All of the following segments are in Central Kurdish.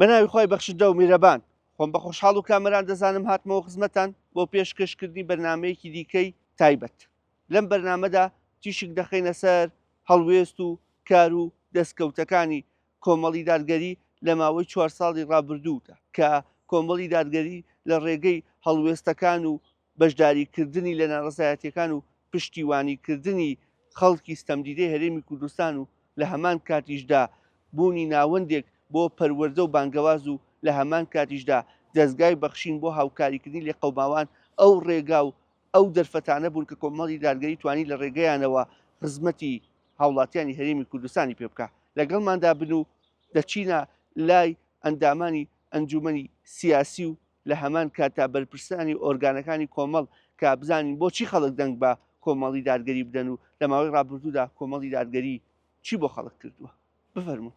بە ناوی خوای بەخشندە و میرەبان خۆم بە خۆشحاڵ و کامەران دەزانم هاتمەوە خزمەتان بۆ پێشکەشکردنی بەرنامەیەکی دیکەی تایبەت. لەم بەرنامەدا تیشک دەخەینە سەر هەڵوێست و کار و دەستکەوتەکانی کۆمەڵی دادگەری لە ماوەی چوار ساڵی ڕابردوودا کە کۆمەڵی دادگەری لە ڕێگەی هەڵوێستەکان و بەشداریکردنی لە ناڕەزایەتیەکان و پشتیوانیکردنی خەڵکی ستەمدیدەی هەرێمی کوردستان و لە هەمان کاتیشدا بوونی ناوەندێک بۆ پەروەردە و بانگەواز و لە هەمان کاتیشدا دەزگای بەخشین بۆ هاوکاریکردنی لێقەوماوان ئەو ڕێگا و ئەو دەرفەتانە بوون کە کۆمەڵی دادگەری توانی لە ڕێگەیانەوە خزمەتی هاوڵاتیانی هەرێمی کوردستانی پێ بکا. لەگەڵماندا بن و دەچینە لای ئەندامانی ئەنجومەنی سیاسی و لە هەمان کاتدا بەرپرسانی ئۆرگانەکانی کۆمەڵ کە بزانین بۆچی خەڵک دەنگ بە کۆمەڵی دادگەری بدەن و لە ماوەی ڕابردوودا کۆمەڵی دادگەری چی بۆ خەڵک کردووە. بفەرموون.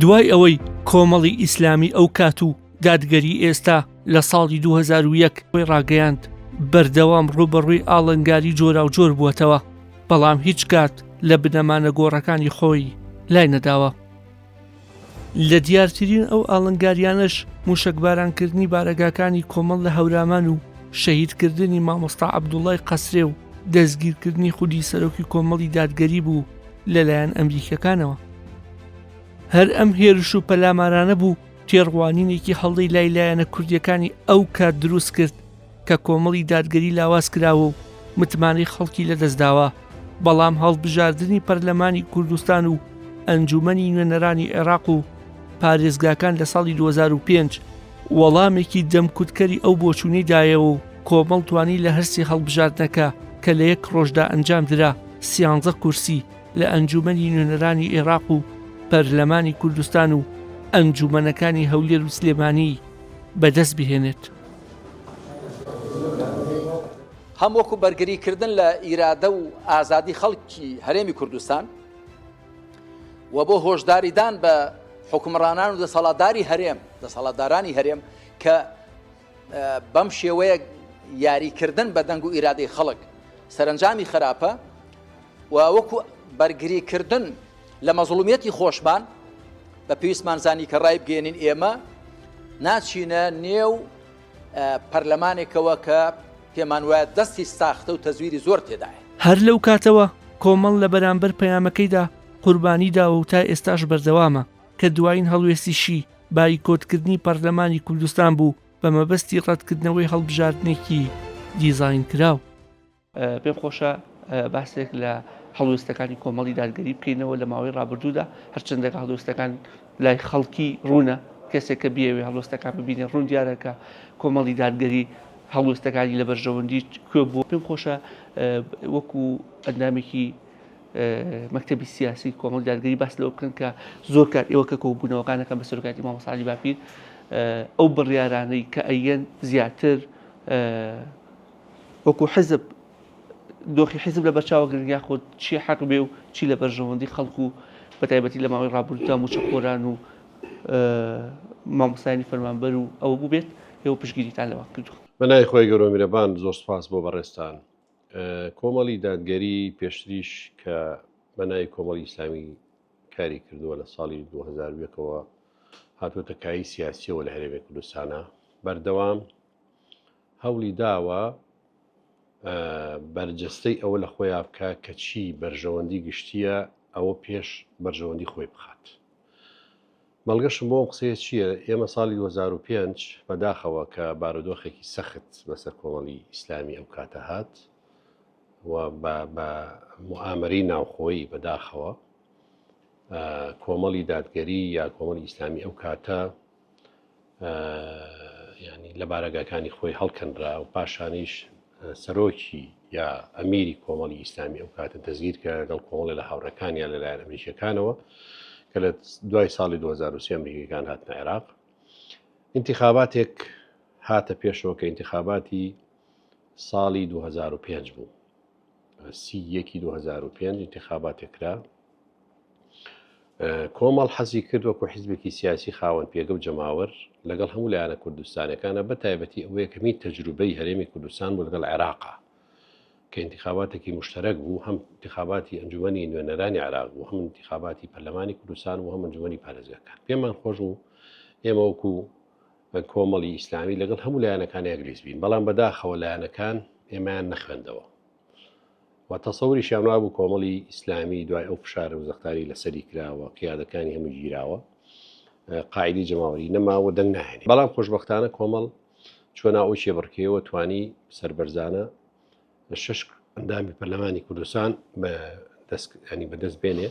دوای ئەوەی کۆمەڵی ئیسلامی ئەو کات و دادگەری ئێستا لە ساڵی 2001 خۆی ڕاگەیاند بەردەوام ڕووبەڕووی ئاڵنگاری جۆراوجۆر بووەتەوە بەڵام هیچ کات لە بنەما نەگۆڕەکانی خۆی لای نەداوە. لە دیارترین ئەو ئاڵنگاریانەش موشەکبارانکردنی بارەگاکانی کۆمەڵ لە هەورامان و شەهیدکردنی مامۆستا عەبدوڵای قەسرێ و دەستگیرکردنی خودی سەرۆکی کۆمەڵی دادگەری بوو لەلایەن ئەمریکیەکانەوە. هەر ئەم هێرش و پەلامارانە بوو تێڕوانینێکی هەڵەی لای لایەنە کوردیەکانی ئەو کات دروست کرد کە کۆمەڵی دادگەری لاواز کراوە و متمانەی خەڵکی لەدەستداوە، بەڵام هەڵبژاردنی پەرلەمانی کوردستان و ئەنجومەنی نوێنەرانی عێراق و پارێزگاکان لە ساڵی 2005 وەڵامێکی دەمکوتکەری ئەو بۆچوونەی دایەوە و کۆمەڵ توانی لە هەرسێ هەڵبژاردنەکە کە لە یەک ڕۆژدا ئەنجامدرا سیانزە کورسی لە ئەنجومەنی نوێنەرانی عێراق و پەرلەمانی کوردستان و ئەنجومەنەکانی هەولێر و سلێمانی بەدەست بهێنێت. هەم وەکو بەرگری کردن لە ئیرادە و ئازادی خەڵکی هەرێمی کوردستان و بۆ هۆشداریدان بە حکومڕانان و دەسەڵاتداری هەرێم دەسەڵاتدارانی هەرێم کە بەم شێوەیە یاریکردن بە دەنگ و ئیرادەی خەڵک سەرنجامی خراپە و وەکو بەرگریکردن لە مەزڵومیەتی خۆشمان بە پێویستمان زانی کە ڕایبگەێنین ئێمە ناچینە نێو پەرلەمانێکەوە کە پێمان وایە دەستی ساختە و تەزویری زۆر تێدایە. هەر لەو کاتەوە کۆمەڵ لە بەرامبەر پەیامەکەیدا قوربانی داوە و تا ئێستاش بەردەوامە کە دوایین هەڵوێستیشی بایکۆتکردنی پەرلەمانی کوردستان بوو بە مەبەستی ڕەتکردنەوەی هەڵبژاردنێکی دیزاینکراو. پێم خۆشە باسێک لە هەڵوێستەکانی کۆمەڵی دادگەری بکەینەوە لە ماوەی ڕابردوودا، هەرچەندە هەڵوێستەکان لای خەڵکی ڕوونە، کەسێک کە بیەوێ هەڵوێستەکان ببینێ ڕوون دیارە کە کۆمەڵی دادگەری هەڵوێستەکانی لە بەرژەوەندی کوێ بووە. پێم خۆشە وەکو ئەندامێکی مەکتەبی سیاسی کۆمەڵی دادگەری باس لەوە بکەن کە زۆر کات ئێوە کە کۆبوونەوەکانەکەن بە سەرۆکایەتی مامۆستا عەلی باپیر ئەو بڕیارانەی کە ئەیەن زیاتر وەکو حزب دۆخی حزب لە بەرچاوە گرن یاخود چی حەق بێ و چی لە بەرژەوەندی خەڵک و بە تایبەتی لە ماوەی ڕابردوودا مووچەخۆران و مامۆستایانی فەرمانبەر و ئەوە بووبێت ئێوە پشتگیریتان لەوان کردووە. بە ناوی خوای گەورە و میرەبان زۆر سوپاس بۆ بەڕێزتان. کۆمەڵی دادگەری پێشتریش کە بە ناوی کۆمەڵی ئیسلامی کاری کردووە لە ساڵی 2001 ەوە هاتووەتە کایی سیاسیەوە لە هەرێمی کوردستانە بەردەوام هەوڵی داوە بەرجەستەی ئەوە لە خۆیا بکا کە چی بەرژەوەندی گشتییە ئەوە پێش بەرژەوەندی خۆی بخات. بەڵگەشم بۆ ئەم قسەیە چییە؟ ئێمە ساڵی 2005 بەداخەوە کە بارودۆخێکی سەخت بەسەر کۆمەڵی ئیسلامی ئەو کاتە هات و بە موئامەرەی ناوخۆیی بەداخەوە کۆمەڵی دادگەری یا کۆمەڵی ئیسلامی ئەو کاتە ینی لە بارەگاکانی خۆی هەڵکەنرا و پاشانیش سەرۆکی یا ئەمیری کۆمەڵی ئیسلامی ئەو کاتە دەستگیر کرا لەگەڵ کۆمەڵی لە هاوڕەکانیان لەلایەن ئەمریکیەکانەوە کە لە دوای ساڵی 2023 ئەمریکیەکان هاتنە عێراق انتخاباتێک هاتە پێشەوە کە انتخاباتی ساڵی 2005 بوو سی یەکی 2005 انتخاباتێک کرا کۆمەڵ حەزی کرد وەکو حیزبێکی سیاسی خاوەن پێگە و جەماوەر لەگەڵ هەموو لایەنە کوردستانەکانە بە تایبەتی ئەوە یەکەمین تەجروبەی هەرێمی کوردستان بوو لەگەڵ عێراقا کە انتخاباتێکی مشتەرەک بوو هەم انتخاباتی ئەنجومەنی نوێنەرانی عێراق بوو هەم انتخاباتی پەرلەمانی کوردستان و هەم ئەنجومەنی پارێزگاکان پێمان خۆش بوو. ئێمە وەکو کۆمەڵی ئیسلامی لەگەڵ هەموو لایەنەکان یەکلیست بین، بەڵام بەداخەوە لایەنەکان ئێمەیان نەخوێندەوە و تەسەوریشیان وابوو کۆمەڵی ئیسلامی دوای ئەو فشارە و زەختانی لەسەری کراوە، قیادەکانی هەموو گیراوە، قاعدەی جەماوەری نەماوە، دەنگ ناهێنێ. بەڵام خۆشبەختانە کۆمەڵ چووە ناو ئەو کێبڕکێیەوە، توانی سەربەرزانە شەش ئەندامی پەرلەمانی کوردستان بە دەست ینی بەدەست بێنێ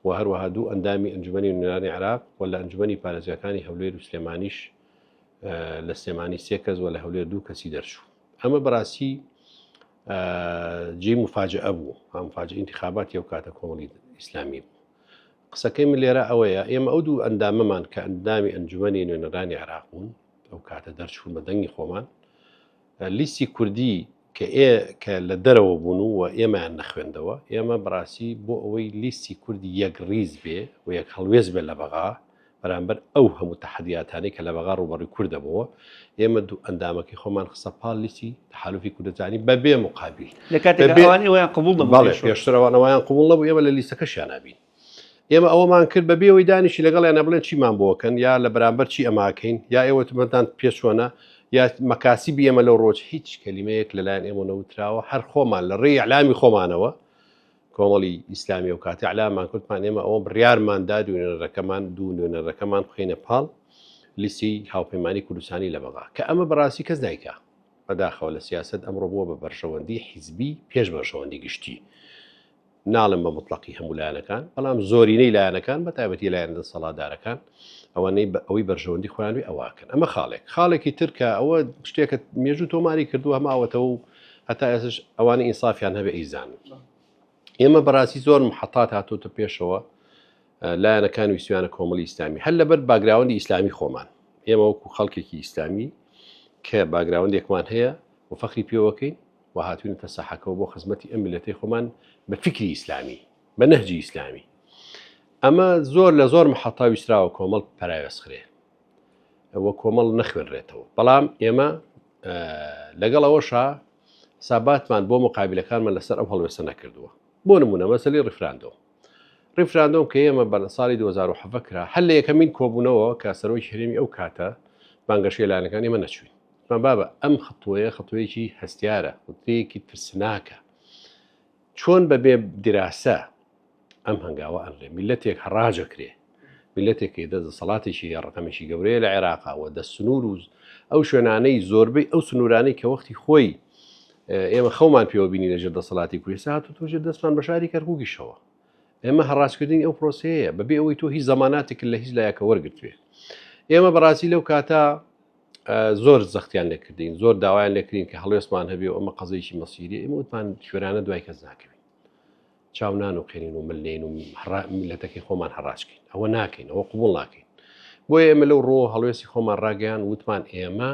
و هەروەها دوو ئەندامی ئەنجومەنی نوێنەرانی عێراق و لە ئەنجومەنی پارێزگاکانی هەولێر و سلێمانیش لە سلێمانی سێ کەس و لە هەولێر دوو کەسی دەرچوو. ئەمە بەڕاستی جێی مفاجئە بوو، مفاجئە ئینتخاباتی ئەو کاتە کۆمەڵی ئیسلامی بوو. قسەکەی من لێرە ئەوەیە ئێمە ئەو دوو ئەندامەمان کە ئەندامی ئەنجومەنی نوێنەرانی عێراق بوون ئەو کاتە دەرچوون بە دەنگی خۆمان لیستی کوردی کە ئێ کە لە دەرەوە بوون و ئێمەیان نەخوێندەوە، ئێمە بەڕاستی بۆ ئەوەی لیستی کوردی یەک ڕیز بێ و یەک هەڵوێست بێ لە بەغا بەرامبەر ئەو هەموو تەحەدیاتانەی کە لە بەغا ڕووبەڕووی کورد دەبۆوە، ئێمە دوو ئەندامەکەی خۆمان خستە پاڵ لیستی تەحالوفی کوردستانی بە بێ موقابیل. لە کاتێکا بە بێ ئەوان ئێوەیان قبووڵ نەبوو بەڵێ پێشوەخت. پێشتر ئەوان ئەوەیان قبووڵ نەبوو، ئێمە لە لیستەکەشیانا بین. ئێمە ئەوەمان کرد بەبێ ئەوەی دانیشین لەگەڵیانە بڵێن چیمان بۆ کەن یا لە بەرامبەر چی ئەماکەین یا ئێوە تمەتان پێ چۆنە یا مەکاسیبی ئێمە لەو ڕۆژ هیچ کەلیمەیەک لەلایەن ئێمە نەوتراوە هەر خۆمان لە ڕێی ئیعلامی خۆمانەوە کۆمەڵی ئیسلامی و کاتی ئیعلامان کردمان ئێمە ئەوە بڕیارمان دا دوێنەرەکەمان دوو نوێنەرەکەمان بخەینە پاڵ لیستی هاوپەیمانی کوردستانی لە بەغا کە ئەمە بەڕاستی کەس نایکا بەداخەوە لە سیاسەت ئەمڕۆ بووە بە بەرژەوەندی حیزبی پێش بەرژەوەندی گشتی ناڵێم بە موتڵەقی هەموو لایەنەکان، بەڵام زۆرینەی لایەنەکان بە تایبەتی لایەنە دەسەڵاتدارەکان ئەوانەی بە ئەوەی بەرژەوەندی خۆیان بێ ئەوە ئەکەن. ئەمە خاڵێک. خاڵێکی تر کە ئەوە شتێکە مێژوو تۆماری کردووە ماوەتەوە و هەتا ئێستاش ئەوانەی ئینسافیان هەبێ ئەیزانن. ئێمە بەڕاستی زۆر محەتات هاتۆتە پێشەوە لایەنەکان ویستویانە کۆمەڵی ئیسلامی هەر لەبەر background ی ئیسلامی خۆمان ئێمە وەکو خەڵکێکی ئیسلامی کە background ێکمان هەیە و فەخری پێوەکەین و هاتوینەتە ساحەکەوە بۆ خزمەتی ئەم میللەتەی خۆمان بە فیکری ئیسلامی بە نەهجی ئیسلامی ئەمە زۆر لە زۆر محەتا ویستراوە کۆمەڵ پەراوێزخرێ و کۆمەڵ نەخوێنرێتەوە بەڵام ئێمە لەگەڵ ئەوەشا ساباتمان بۆ مقابلەکانمان لەسەر ئەو هەڵوێستە نەکردووە بۆ نمونە مەسەلی ڕیفراندۆم ڕیفراندۆم کە ئێمە بە لە ساڵی 2017 کرا هەر لە یەکەمین کۆبوونەوە کە سەرۆکی هەرێمی ئەو کاتە بانگەشەی لایەنەکان ئێمە نەچوین وتمان بابە ئەم خطوەیە خطوەیەکی هەستیارە، خطوەیەکی ترسناکە، چۆن بەبێ دیراسە ئەم هەنگاوە ئەنرێ؟ میللەتێک هەڕاجەکرێ، میللەتێک کە دە دەسەڵاتێکی هەیە ڕەقەمێکی گەورەیە لە عێراقا و دە سنوور و ئەو شوێنانەی زۆربەی ئەو سنوورانەی کە وەختی خۆی ئێمە خەومان پێوە بینی لەژێر دەسەڵاتی کوێسا هاتوو تۆ ژێر دەستمان بە شاری کەرکووکیشەوە. ئێمە هەڕاجکردنی ئەو پرۆسەیە بەبێ ئەوەی تۆ هیچ زەماناتێکت لە هیچ لایەکە وەرگرتوێ. ئێمە بەڕاستی لەو کاتە زۆر زەختیان لێکردین زۆر داوایان لێکردین کە هەڵوێستمان هەبێ و ئەمە قەزەیەکی مەسیری ئێمە وتمان کوێرانە دوای کەس ناکەوین چاو نان و قێنین و ملنین و میلەتەکەی خۆمان هەڕاجکەین ئەوە ناکەین ئەوە قوبول ناکەین بۆیە ئێمە لەو ڕۆ هەڵوێستی خۆمان ڕاگەیان وتمان ئێمە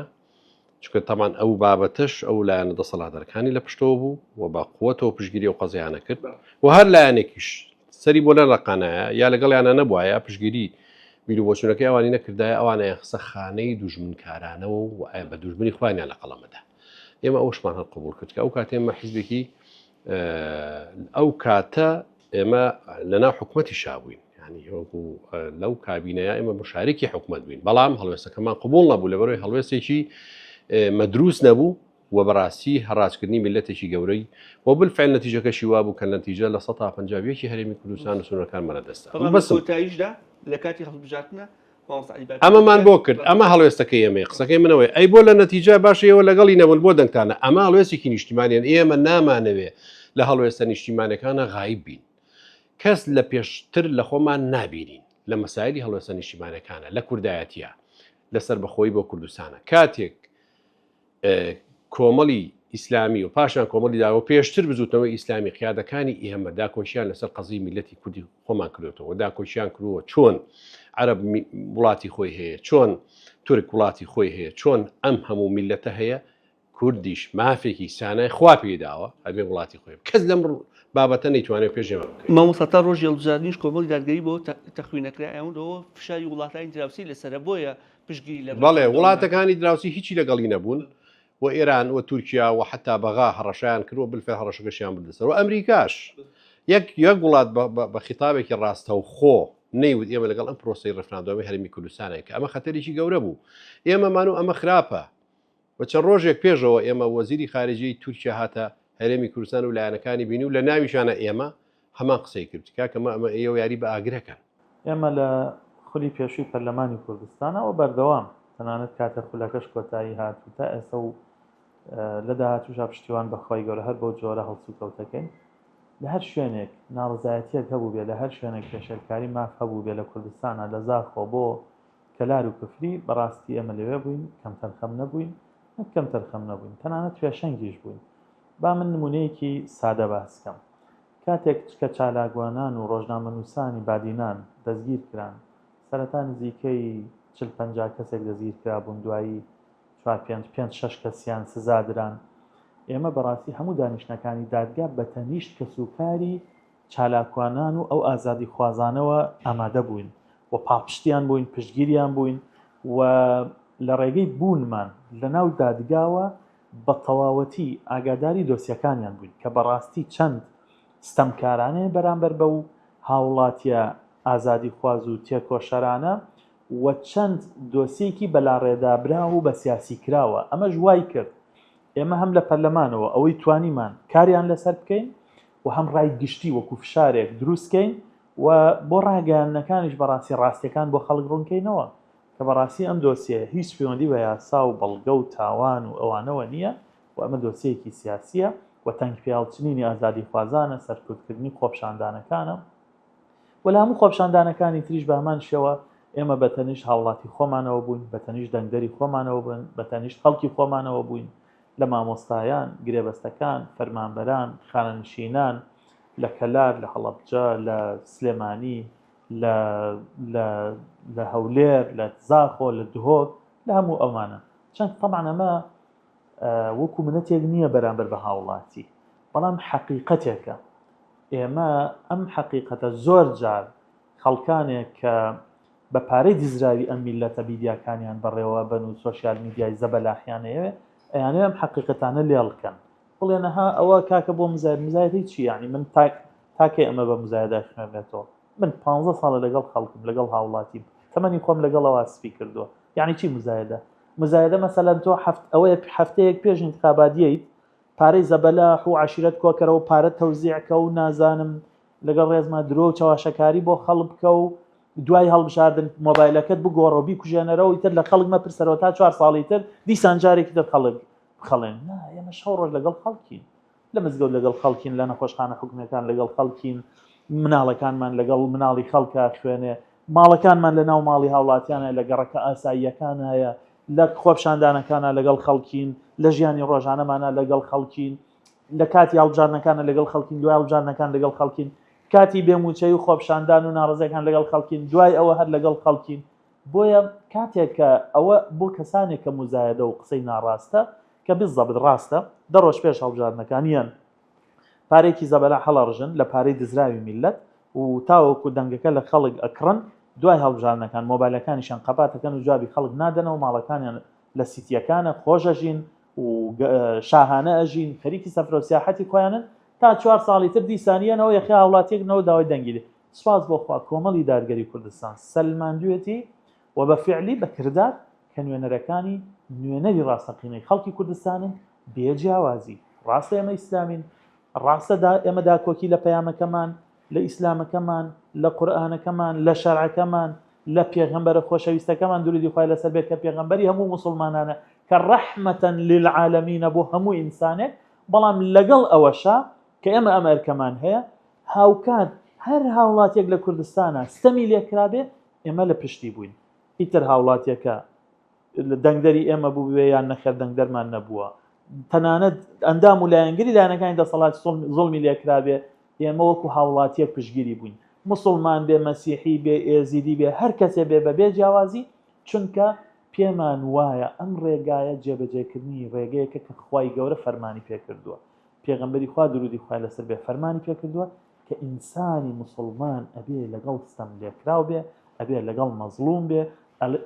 چونکە تەمان ئەو بابەتەش ئەو لایەنە دەسەڵاتدارەکانی لە پشتەوە بوو و بە قوتەوە پشگیری و قەزیانە کرد و هەر لایەنێکیش سەری بۆ نەلەقانایە یا لەگەڵیانا نەبوایە پشتگیری بیروبۆچوونەکەی ئەوانی نەکردایە ئەوانیان خستە خانەی دوژمنکارانەوە و بە دوژمنی خۆیانیان لە قەڵەمەدا ئێمە ئەوشمان هەر قبوڵ کرد کە ئەو کاتێ ئێمە حیزبێکی ئەو کاتە ئێمە لەناو حکوومەتی شابووین ینی وەکو لەو کابینەیە ئێمە مشارکی حکوومەت بووین بەڵام هەڵوێستەکەمان قبوڵ نەبوو لەبەرەوەی هەڵوێستێکی مەدروست نەبوو و بەڕاستی هەڕاجکردنی میللەتێکی گەورەی و بالفعل نەتیجەکەشی وابوو کە نەتیجە 51% ی هەرێمی کوردستان و سنوورەکانمان لە دەستدا. بەڵام لە بەسم. کۆتاییشدا لە کاتی هەڵبژاردنە مامۆستا عەلی باپیر ئەمەمان وتیان بۆ کرد ئەمە هەڵوێستەکەی ئێمەیە قسەکەی من ئەوەیە ئەی بۆ لە نەتیجە باشە ئێوە لەگەڵی نەبوون بۆ دەنگتانە ئەمە هەڵوێستێکی نیشتیمانیان ئێمە نامانەوێ لە هەڵوێستە نیشتیمانەکانە غایب بین کەس لە پێشتر لە خۆمان نابینین لە مەسایلی هەڵوێستە نیشتیمانەکانە لە کوردایەتیە لە سەربەخۆیی بۆ کوردستانە کاتێک کۆمەڵی ئیسلامی و پاشان کۆمەڵی داوە پێشتر بزوتنەوەی ئیسلامی قیادەکانی ئێمە داکۆکیان لەسەر قەزی میلەتی کوردی خۆمان کردوێتەوە داکۆکیان کردووە چۆن عەرب وڵاتی خۆی هەیە چۆن تورک وڵاتی خۆی هەیە چۆن ئەم هەموو میلەتە هەیە کوردیش مافێکی سانای خوا پێداوە ئەبێ وڵاتی خۆی کەس لەم بابەتە نەیتوانێت پێش ئێمە بکەوێت. مامۆستا تا ڕۆژی هەڵبژاردنیش کۆمەڵی دادگەری بۆ تەخوینەکرا ئەوەندەوە فشاری وڵاتانی دراوسێی لەسەرە بۆیە پشتگیری لە بەڵێ ڕیفراندۆم ناکەن. وڵاتەکانی دراوسی هیچی لەگەڵی نەبوون و ئێران و تورکیا و حەتا بەغا هەڕەشەیان کرد و بالفعل هەڕەشەکەشیان بردە سەر و ئەمریکاش یەک یەک وڵات بە خیتابێکی ڕاستەوخۆ نەیوت ئێمە لەگەڵ ئەم پرۆسەی ڕفراندۆمی هەرێمی کوردستانین کە ئەمە خەتەرێکی گەورە بوو ئێمەمان و ئەمە خراپە و چەند ڕۆژێک پێشەوە ئێمە وەزیری خارجیەی تورکیا هاتە هەرێمی کوردستان و لایەنەکانی بینی و لە ناویشانە ئێمە هەمان قسەی کرد کاکە مە ئەمە ئێوە یاری بە ئاگرەکەن. ئێمە لە خولی پێشووی پەرلەمانی کوردستانەوە بەردەوام تەنانەت کاتێ خولەکەش کۆتایی هات و تا ئێستا و لە داهاتووشا پشتیوان بە خوای گەورە هەر بەو جۆرە هەڵسوکەوتەکەین. لە هەر شوێنێک ناڕەزایەتییەک هەبووبێ، لە هەر شوێنێک پێشێلکاری ماف هەبووبێ لە کوردستانا لە زاخۆ بۆ کەلار و کفری، بەڕاستی ئێمە لەوێ بووین، کەمتەرخەم نەبووین، نەک کەمتەرخەم نەبووین، تەنانەت پێشەنگیش بووین. با من نموونەیەکی سادە باس کەم. کاتێک کە چالاکوانان و ڕۆژنامەنووسانی بادینان دەستگیر کران، سەرەتا نزیکەی 40 50 کەسێک دەستگیر کرابوون، دوایی چوار پێنج پێنج شەش کەسیان سزا دران. ئێمە بەڕاستی هەموو دانیشتنەکانی دادگا بە تەنیشت کەسوکاری چالاکوانان و ئەو ئازادیخوازانەوە ئامادە بووین و پاڵپشتیان بووین، پشتگیریان بووین و لە ڕێگەی بوونمان لە ناو دادگاوە بە تەواوەتی ئاگاداری دۆسیەکانیان بووین کە بەڕاستی چەند ستەمکارانەیە بەرامبەر بەو هاوڵاتیە ئازادیخواز و تێکۆشەرانە و چەند دۆسیەکی بەلاڕێدابراو و بەسیاسیکراوە، ئەمەش وایکرد ئێمە هەم لە پەرلەمانەوە ئەوەی توانیمان کاریان لەسەر بکەین و هەم ڕای گشتی وەکو فشارێک دروست کەین و بۆ ڕاگەیاندنەکانیش بەڕاستی ڕاستیەکان بۆ خەڵک ڕوونکەینەوە کە بەڕاستی ئەم دۆسیەیە هیچ پەیوەندی بە یاسا و بەڵگە و تاوان و ئەوانەوە نییە و ئەمە دۆسیەیەکی سیاسییە و تەنگپیاڵچنینی ئازادیخوازانە، سەرکوتکردنی خۆپیشاندانەکانە و لە هەموو خۆپیشاندانەکانی تریش بە هەمان شێوە ئێمە بە تەنیشت هاوڵاتی خۆمانەوە بووین، بە تەنیشت دەنگدەری خۆمانەوە بووین، بە تەنیشت خەڵکی خۆمانەوە بووین، لە مامۆستایان، گرێبەستەکان، فەرمانبەران، خانەنشینان، لە کەلار، لە هەڵەبجە، لە سلێمانی، لە لە لە هەولێر، لە زاخۆ، لە دهۆک، لە هەموو ئەوانە. چەند تەبعەن ئەمە وەکو منەتێک نییە بەرامبەر بە هاوڵاتی، بەڵام حەقیقەتێکە. ئێمە ئەم حەقیقەتە زۆر جار خەڵکانێک کە بە پارەی دزراوی ئەم میللەتە میدیاکانیان بەڕێوە ئەبەن و سۆشیال میدیای زەبەلاحیان ئەیەوێ، ئەیانەوێ ئەم حەقیقەتانە لێڵ کەن. بڵێن ئەها ئەوە کاکە بۆ مزایەد، مزایەدەی چی یانی من تا تا کەی ئەمە بە مزایەدە ئەخوێنرێتەوە؟ من پانزە ساڵە لەگەڵ خەڵکم، لەگەڵ هاوڵاتیم، تەمەنی خۆم لەگەڵ ئەوا سپی کردووە. یانی چی مزایەدە؟ مزایەدە مەسەلەن تۆ هەفت ئەوەیە هەفتەیەک پێش ئینتخابات یەیت پارەی زەبەلاح و عەشیرەت کۆکەرەوە پارە تەوزیع کە و نازانم لەگەڵ ڕێزما درۆ و چەواشەکاری بۆ خەڵک بکە و دوای هەڵبژاردن مۆبایلەکەت بگۆڕە و بیکوژێنەرەوە ئیتر لە خەڵک مەپرسەرەوە تا چوار ساڵی تر دیسان جارێکی تر خەڵک بخەڵێن نا ئێمە شەو ڕۆژ لەگەڵ خەڵکین لە مزگەوت لەگەڵ خەڵکین لە نەخۆشخانە حکومیەکان لەگەڵ خەڵکین مناڵەکانمان لەگەڵ مناڵی خەڵکە خوێنێ ماڵەکانمان لە ناو ماڵی هاوڵاتیانە لە گەڕەکە ئاساییەکان هەیە لە خۆپیشاندانەکانا لەگەڵ خەڵکین، لە ژیانی ڕۆژانەمانا لەگەڵ خەڵکین، لە کاتی هەڵبژاردنەکانا لەگەڵ خەڵکین، دوای هەڵبژاردنەکان لەگەڵ خەڵکین، کاتی بێ مووچەیی و خۆپیشاندان و ناڕەزایەکان لەگەڵ خەڵکین، دوای ئەوە هەر لەگەڵ خەڵکین. بۆیە کاتێک کە ئەوە بۆ کەسانێک کە موزایەدە و قسەی ناڕاستە، کە بالضبط ڕاستە، دە ڕۆژ پێش هەڵبژاردنەکان یان پارەیەکی زەبەلاح هەڵەڕژن لە پارەی دزراوی میللەت و تاوەکو دەنگەکە لە خەڵک ئەکڕن، دوای هەڵبژاردنەکان مۆبایلەکانیشیان قەپات ئەکەن و جوابی خەڵک نادەنەوە، ماڵەکانیان لە سیتیەکانە خۆش ئەژین و شاهانە ئەژین، خەریکی سەفرەو سیاحەتی خۆیانن، تا چوار ساڵی تر دیسان یەنەوە یەخەی هاوڵاتیەک نەوە داوای دەنگی لێ. سوپاس بۆ خوا کۆمەڵی دادگەری کوردستان سەلماندوێتی و بە فیعلی بە کردار کە نوێنەرەکانی نوێنەری ڕاستەقینەی خەڵکی کوردستانن بێ جیاوازی. ڕاستە ئێمە ئیسلامین، ڕاستە دا ئێمە داکۆکی لە پەیامەکەمان، لە ئیسلامەکەمان، لە قورئانەکەمان، لە شەرعەکەمان، لە پێغەمبەرە خۆشەویستەکەمان درودی خوای لەسەر بێت کە پێغەمبەری هەموو موسڵمانانە کە ڕەحمەتەن للعالمینە بۆ هەموو ئینسانێک، بەڵام لەگەڵ ئەوەشا کە ئێمە ئەم ئەرکەمان هەیە هاوکات هەر هاوڵاتیەک لە کوردستانا ستەمی لێکرابێ ئێمە لە پشتی بووین ئیتر هاوڵاتیەکە دەنگدەری ئێمە بووبێ یان نەخێر دەنگدەرمان نەبووە تەنانەت ئەندام و لایەنگری لایەنەکانی دەسەڵات زوڵمی لێکرابێ ئێمە وەکو هاوڵاتیەک پشتگیری بووین موسڵمان بێ مەسیحی بێ ئێزیدی بێ هەر کەسێ بێ بەبێ جیاوازی چونکە پێمان وایە ئەم ڕێگایە جێبەجێکردنی ڕێگەیەکە کە خوای گەورە فەرمانی پێکردووە پێغەمبەری خوا درودی خوای لەسەر بێ فەرمانی پێکردووە کە ئینسانی موسڵمان ئەبێ لەگەڵ ستەم لێکراو بێ، ئەبێ لەگەڵ مەزڵوم بێ،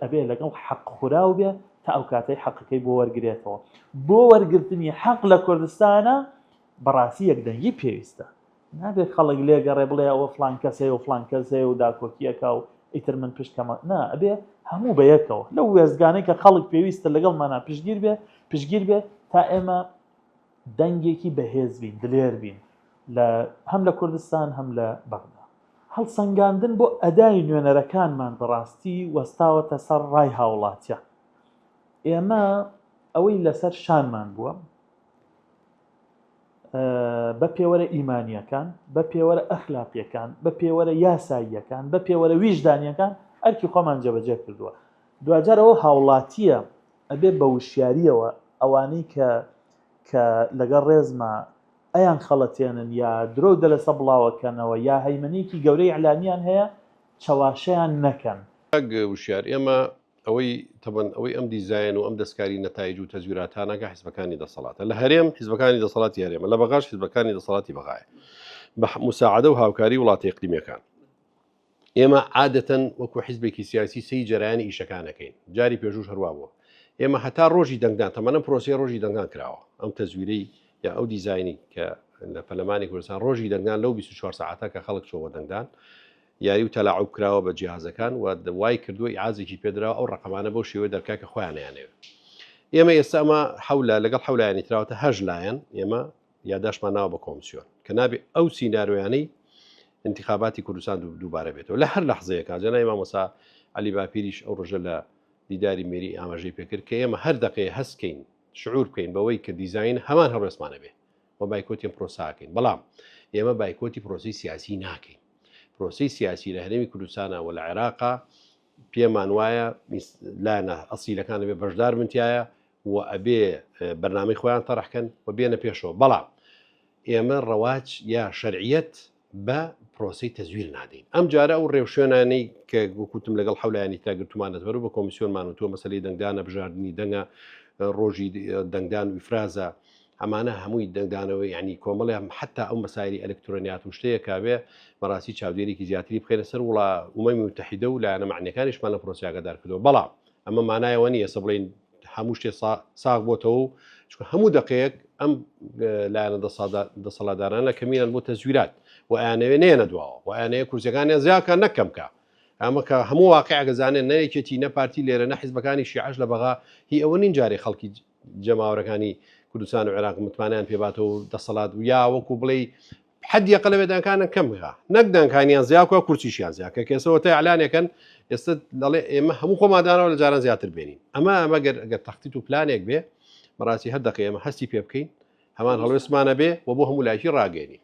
ئەبێ لەگەڵ حەق خوراو بێ تا ئەو کاتەی حەقەکەی بۆ وەرگرێتەوە. بۆ وەرگرتنی حەق لە کوردستانا بەڕاستی یەکدەنگی پێویستە. نابێت خەڵک لێگەڕێ بڵێ ئەوە فڵان کەس هەیە و فڵان کەس هەیە و داکۆکیەکە و ئیتر من پشت کەمە نا ئەبێ هەموو بە یەکەوە لەو وێستگانەی کە خەڵک پێویستە لەگەڵمانە پشتگیر بێ پشتگیر بێ تا ئێمە دەنگێکی بەهێز بین دلێر بین لە هەم لە کوردستان هەم لە بەغدا. هەڵسەنگاندن بۆ ئەدای نوێنەرەکانمان بەڕاستی وەستاوەتە سەر ڕای هاوڵاتیان. ئێمە ئەوەی لەسەر شانمان بووە بە پێوەرە ئیمانیەکان، بە پێوەرە ئەخلاقیەکان، بە پێوەرە یاساییەکان، بە پێوەرە ویژدانیەکان ئەرکی خۆمان جێبەجێ کردووە. دواجار ئەوە هاوڵاتیە ئەبێ بە وشیاریەوە ئەوانەی کە کە لەگەڵ ڕێزما ئەیان خەڵەتێنن یا درۆ و دەلەسە بڵاوەکەنەوە یا هەیمەنەیەکی گەورەی ئیعلامیان هەیە چەواشەیان نەکەن. کاک وشیار ئێمە ئەوەی تەبەن ئەوەی ئەم دیزایەن و ئەم دەستکاری نەتایج و تەزویراتانەکە حزبەکانی دەسەڵاتە لە هەرێم حزبەکانی دەسەڵاتی هەرێمە لە بەغاش حزبەکانی دەسەڵاتی بەغایە بە مساعدە و هاوکاری وڵاتە ئیقلیمیەکان ئێمە عادەتەن وەکو حزبێکی سیاسی سەی جەرایانی ئیشەکانەکەین جاری پێشوش هەروا بووە ئێمە هەتا ڕۆژی دەنگدان تەمەنە پرۆسی ڕۆژی دەنگدان کراوە ئەم تەزویرەی یا ئەو دیزایانی کە لە پەرلەمانی کوردستان ڕۆژی دەنگدان لەو 24 ساعتە کە خەڵک چۆوە دەنگدان یاری و تەلاعوب کراوە بە جیهازەکان و وای کردووە ئیعازێکی پێدراوە ئەو ڕقەمانە بەو شێوەیە دەرکا کە خۆیان نەیانەوێت ئێمە ئێستا ئەمە حەولا لەگەڵ حەولایانی تراوەتە هەش لایەن ئێمە یاداشمان ناوە بە کۆمسیۆن کە نابێ ئەو سیناریۆیانەی انتخاباتی کوردستان دووبارە بێتەوە لە هەر لەحزەیەکە جەنای مامۆسا علی باپیریش ئەو ڕۆژە لە دیداری مێری ئاماژەی پێکرد کە ئێمە هەر دقەیە هەستکەین شعور بکەین بەوەی کە دیزین هەمان هەڵوێستمانە بێ و بایکۆتی ئەم پرۆساکەین بەڵام ئێمە بایکۆتی پرۆسی سیاسی ناکەین پرۆسی سیاسی لە هەرێمی کوردستانە و لە عێراقا پێمان وایە لایەنە ئەسیلەکان بێ بەشدار بنتایە و ئەبێ بەرنامەی خۆیان تەرحکەن و بێنە پێشەوە بەڵام ئێمە ڕەواج یا شەرعیەت بە پرۆسی تەزویر نادەین ئەم جارە ئەو ڕێوشوێنانەی کە وەکوتم لەگەڵ حولایانی ترا گرتومانەت بەرو بە کۆمیسیۆنمان و تۆ مەسلەی دەنگدانە بژاردننی دەنگە ڕۆژی دەنگدان و ئیفرازە ئەمانە هەمووی دەنگدانەوە یعنی کۆمەڵی هەم حتا ئەو مەسایلی ئەلکترۆنیات و شتەیە کابێ بەڕاستی چاودێرێکی زیاتری بخێنە سەر وڵا ئومەمی متحیدە و لایەنە معنیەکانیشمان لە پرۆسیاگەدار کردەوە بەڵام ئەمە مانایەوە نییە ئێستا بڵێین هەموو شتێ ساغ بۆتەوە و چونکە هەموو دقەیەک ئەم لایەنە دەسەڵاتدارانە کەمینان بۆ تەزویرات و ئەیانەوێ نێنە دواوە و ئەیانەوێ کورسیەکانیان زیاکە نەکەم کە ئەمە کە هەموو واقعەکە زانێن نە یەکێتی نە پارتی لێرە نە حیزبەکانی شیعەش لە بەغا هی ئەوە نین جارێ خەڵکی جەماوەرەکانی کوردستان و عێراق متمانیان پێباتەوە و دەسەڵات و یا وەکو بڵێ حەدی ئەقەلە بێ دەنگەکانن کەم بکا نەک دەنگەکانیان زیا بکا کورسیشیان زیا کە کەسەوە تا ئەلانێکن ئێستا دەڵێ ئێمە هەموو خۆمان داناوە لە جاران زیاتر بێنین ئەمە ئەمە گەر گەر تەختیت و پلانێک بێ بەڕاستی هەر دقەی ئێمە هەستی پێ بکەین هەمان هەڵوێستمانە بێ و بۆ هەموو لایکی ڕاگەێنین.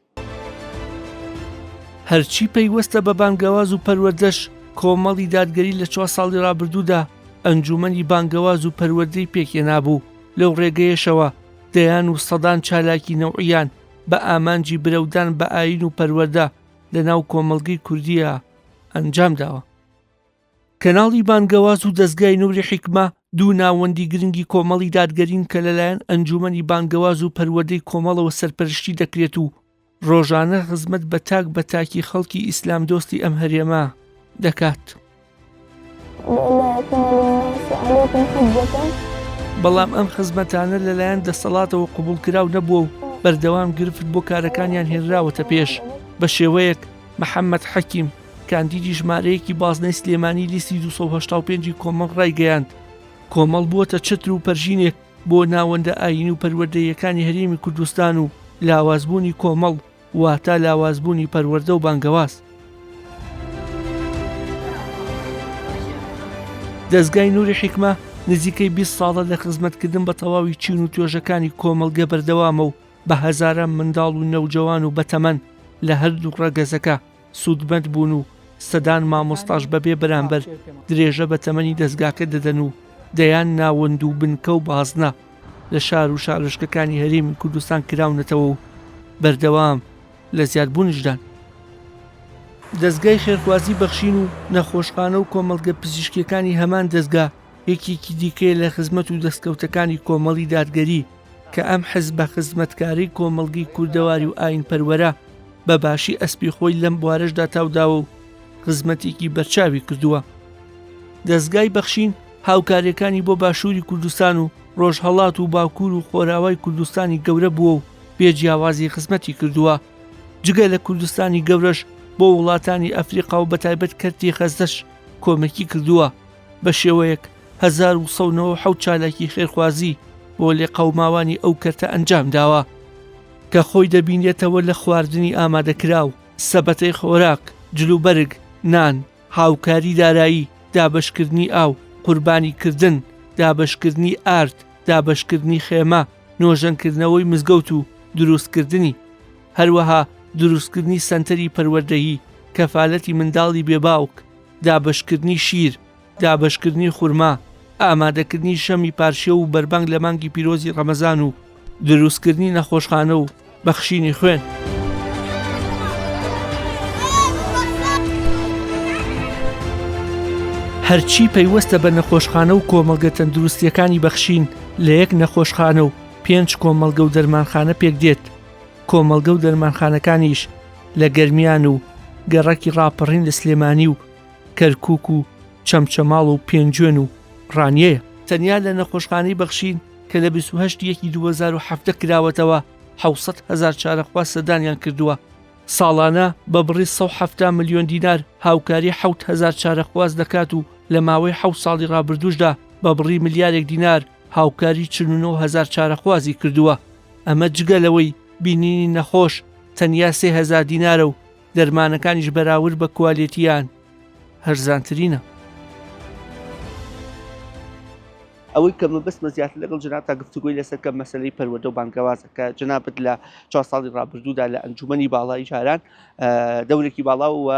هەرچی پەیوەستە بە بانگەواز و پەروەردەش، کۆمەڵی دادگەری لە چوار ساڵی ڕابردوودا ئەنجوومەنی بانگەواز و پەروەردەی پێکهێنابوو، لەو ڕێگەیەشەوە دەیان و سەدان چالاکی نەوعیان بە ئامانجی برەودان بە ئایین و پەروەردە لە ناو کۆمەڵگەی کوردییە ئەنجام داوە. کەناڵی بانگەواز و دەزگای نوری حیکمە دوو ناوەندی گرنگی کۆمەڵی دادگەرین کە لەلایەن ئەنجوومەنی بانگەواز و پەروەردەی کۆمەڵەوە سەرپەرشتی دەکرێت و ڕۆژانە خزمەت بە تاک بە تاکی خەڵکی ئیسلامدۆستی ئەم هەرێمە دەکات. بەڵام ئەم خزمەتانە لەلایەن دەسەڵاتەوە قبوڵکراو نەبووە و بەردەوام گرفت بۆ کارەکانیان هێنراوەتە پێش، بە شێوەیەک محەممەد حەکیم، کاندیدی ژمارەیەکی بازنەی سلێمانی لیستی 285 ی کۆمەڵ ڕایگەیاند، کۆمەڵ بووەتە چەتر و پەرژینێک بۆ ناوەندە ئایینی و پەروەردەییەکانی هەرێمی کوردستان و لاوازبوونی کۆمەڵ واتە لاوازبوونی پەروەردە و بانگەواز. دەزگای نوری حیکمە نزیکەی 20 ساڵە لە خزمەتکردن بە تەواوی چین و توێژەکانی کۆمەڵگە بەردەوامە و بە هەزاران منداڵ و نەوجەوان و بەتەمەن لە هەردوو ڕەگەزەکە سوودمەند بوون و سەدان مامۆستاش بەبێ بەرامبەر درێژە بە تەمەنی دەزگاکە دەدەن و دەیان ناوەند و بنکە و بازنە لە شار و شارۆچکەکانی هەرێمی کوردستان کراونەتەوە و بەردەوام لە زیادبوونیشدان. دەزگای خێرخوازی بەخشین و نەخۆشخانە و کۆمەڵگە پزیشکییەکانی هەمان دەزگا یەکێکی دیکەیە لە خزمەت و دەستکەوتەکانی کۆمەڵی دادگەری کە ئەم حزبە خزمەتکارەی کۆمەڵگەی کوردەواری و ئایینپەروەرە بە باشی ئەسپی خۆی لەم بوارەشدا تاوداوە و خزمەتێکی بەرچاوی کردووە. دەزگای بەخشین هاوکارییەکانی بۆ باشووری کوردستان و ڕۆژهەڵات و باکوور و خۆراوای کوردستانی گەورە بووە و بێ جیاوازی خزمەتی کردووە. جگە لە کوردستانی گەورەش بۆ وڵاتانی ئەفریقا و بەتایبەت کەرتی غەزەش کۆمەکی کردووە بە شێوەیەک 1997 چالاکی خێرخوازی بۆ لێقەوماوانی ئەو کەرتە ئەنجام داوە کە خۆی دەبینێتەوە لە خواردنی ئامادەکراو، سەبەتەی خۆراک، جلوبەرگ، نان، هاوکاری دارایی، دابەشکردنی ئاو، قوربانیکردن، دابەشکردنی ئارد، دابەشکردنی خێمە، نۆژەنکردنەوەی مزگەوت و دروستکردنی. هەروەها دروستکردنی سەنتەری پەروەردەیی، کەفالەتی منداڵی بێ باوک، دابەشکردنی شیر، دابەشکردنی خورما، ئامادەکردنی شەمی پارشێو و بەربانگ لە مانگی پیرۆزی ڕەمەزان و دروستکردنی نەخۆشخانە و بەخشینی خوێن. هەرچی پەیوەستە بە نەخۆشخانە و کۆمەڵگە تەندروستیەکانی بەخشین لە یەک نەخۆشخانە و پێنج کۆمەڵگە و دەرمانخانە پێکدێت، کۆمەڵگە و دەرمانخانەکانیش لە گەرمیان و گەڕەکی ڕاپەڕین لە سلێمانی و کەرکوک و چەمچەماڵ و پێنجوێن و ڕانیەیە. تەنیا لە نەخۆشخانەی بەخشین کە لە 28 یەکی 2017 کراوەتەوە 700 هەزار چارەخواز سەردانیان کردووە، ساڵانە بە بڕی 170 ملیۆن دینار هاوکاری 7000 چارەخواز دەکات و لە ماوەی حەوت ساڵی ڕابردووشدا بە بڕی ملیارێک دینار هاوکاری 49 هەزار چارەخوازی کردووە. ئەمە جگە لەوەی بینینی نەخۆش تەنیا 3000 دینارە و دەرمانەکانیش بەراورد بە کوالێتییان هەرزانترینە. ئەوەی کە مەبەستمە زیاتر لەگەڵ جەنابتا گفتوگۆی لەسەر کەم مەسەلەی پەروەردە و بانگەوازە کە جەنابت لە چوار ساڵی ڕابردوودا لە ئەنجومەنی باڵای جاران دەورێکی باڵا و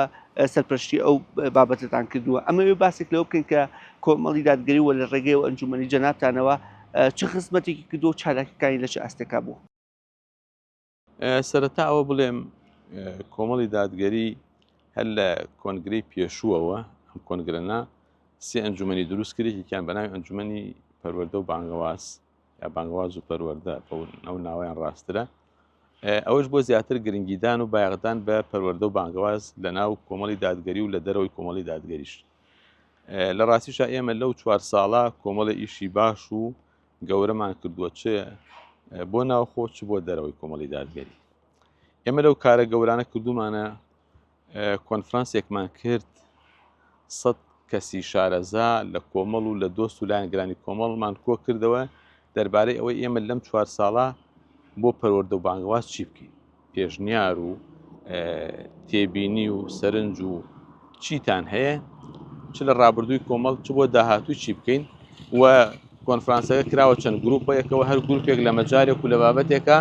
سەرپەرشتی ئەو بابەتەتان کردووە ئەمەوێ باسێک لەوە بکەین کە کۆمەڵی دادگەری و لە ڕێگەی و ئەنجومەنی جەنابتانەوە چ خزمەتێکی کردووە و چالاکیەکانی لە چ ئاستێکا بووە؟ سەرەتا ئەوە بڵێم کۆمەڵی دادگەری هەر لە کۆنگرەی پێشووەوە ئەم کۆنگرەنا سێ ئەنجومەنی دروست کرد یەکێکیان بە ناوی ئەنجومەنی پەروەردە و بانگەواز یا بانگەواز و پەروەردە ئەو ناوەیان ڕاسترە ئەوەش بۆ زیاتر گرنگیدان و بایەخدان بە پەروەردە و بانگەواز لە ناو کۆمەڵی دادگەری و لە دەرەوەی کۆمەڵی دادگەریش لە ڕاستیشا ئێمە لەو چوار ساڵە کۆمەڵی ئیشی باش و گەورەمان کردووە چ بۆ ناوخۆ چ بۆ دەرەوەی کۆمەڵی دادگەری ئێمە لەو کارە گەورانە کردومانە کۆنفرانسێکمان کرد سە کەسی شارەزا لە کۆمەڵ و لە دۆست و لایەنگرانی کۆمەڵمان کۆ کردەوە دەربارەی ئەوەی ئێمە لەم چوار ساڵە بۆ پەروەردە و بانگەواز چی بکەین پێشنیار و تێبینی و سەرنج و چیتان هەیە چ لە ڕابردووی کۆمەڵ چ بۆ داهاتوو چی بکەین و کۆنفرانسەکە کراوە چەند گروپەیەکەوە هەر گروپێک لە مەجارێک و لە بابەتێکە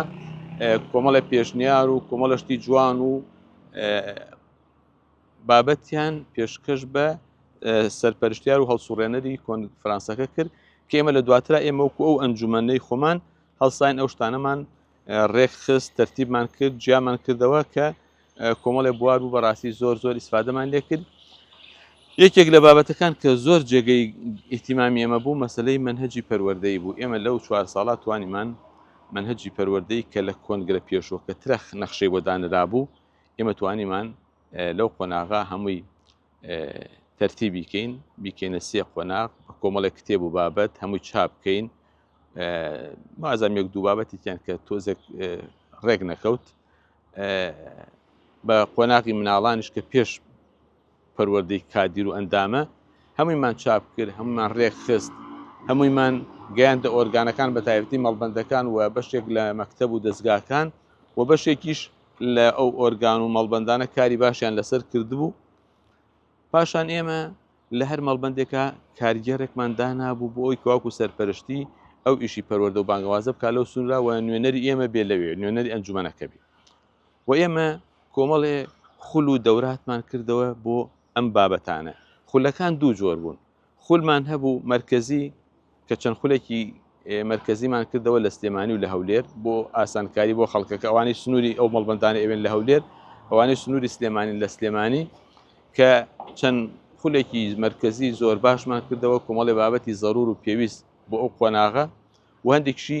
کۆمەڵە پێشنیار و کۆمەڵەشتی جوان و بابەتیان پێشکەش بە سەرپەرشتیار و هەڵسوڕێنەری کۆنفرانسەکە کرد کە ئێمە لە دواترا ئێمە وەکو ئەو ئەنجومەنەی خۆمان هەڵساین ئەو شتانەمان ڕێکخست تەرتیبمان کرد جیامان کردەوە کە کۆمەڵێ بوار بوو بەڕاستی زۆر زۆر ئیسفادەمان لێکرد یەکێک لە بابەتەکان کە زۆر جێگەی ئیهتیمامی ئێمە بوو مەسلەی مەنهەجی پەروەردەی بوو ئێمە لەو چوار ساڵا توانیمان مەنهەجی پەروەردەی کە لە کۆنگرە پێشوەکە ترەخ نەخشەی بۆ دانرابوو ئێمە توانیمان لەو قۆناغا هەمووی تەرتیبی کەین بیکەینە سێ قۆناغ بە کۆمەڵێک کتێب و بابەت هەمووی چاپ بکەین مازام یەک دوو بابەتێکیان کە تۆزێک ڕێک نەکەوت بە قۆناغی مناڵانیش کە پێش پەروەردەی کادیر و ئەندامە هەموویمان چاپ کرد هەمومان ڕێک خست هەموویمان گەیاندە ئۆرگانەکان بە تایبەتی مەڵبەندەکان و بەشێک لە مەکتەب و دەستگاکان و بەشێکیش لە ئەو ئۆرگان و مەڵبەندانە کاری باشیان لەسەر کردبوو پاشان ئێمە لە هەر مەڵبەندێکا کارگێڕێکمان دانابوو بۆ ئەوی کەواکو سەرپەرشتی ئەو ئیشی پەروەردە و بانگەوازە بکا لەو سنوورا و نوێنەری ئێمە بێ لەوێ نوێنەری ئەنجومەنەکە بێ و ئێمە کۆمەڵێ خول و دەوراتمان کردەوە بۆ ئەم بابەتانە خولەکان دوو جۆر بوون خولمان هەبوو مەرکەزی کە چەند خولێکی مەرکەزیمان کردەوە لە سلێمانی و لە هەولێر بۆ ئاسانکاری بۆ خەڵکەکە ئەوانەی سنووری ئەو مەڵبندانە ئەوێن لە هەولێر ئەوانەی سنووری سلێمانی لە سلێمانی کە چەند خولێکی مەرکەزی زۆر باشمان کردەوە کۆمەڵی بابەتی زەرور و پێویست بۆ ئەو قۆناغە و هەندێکشی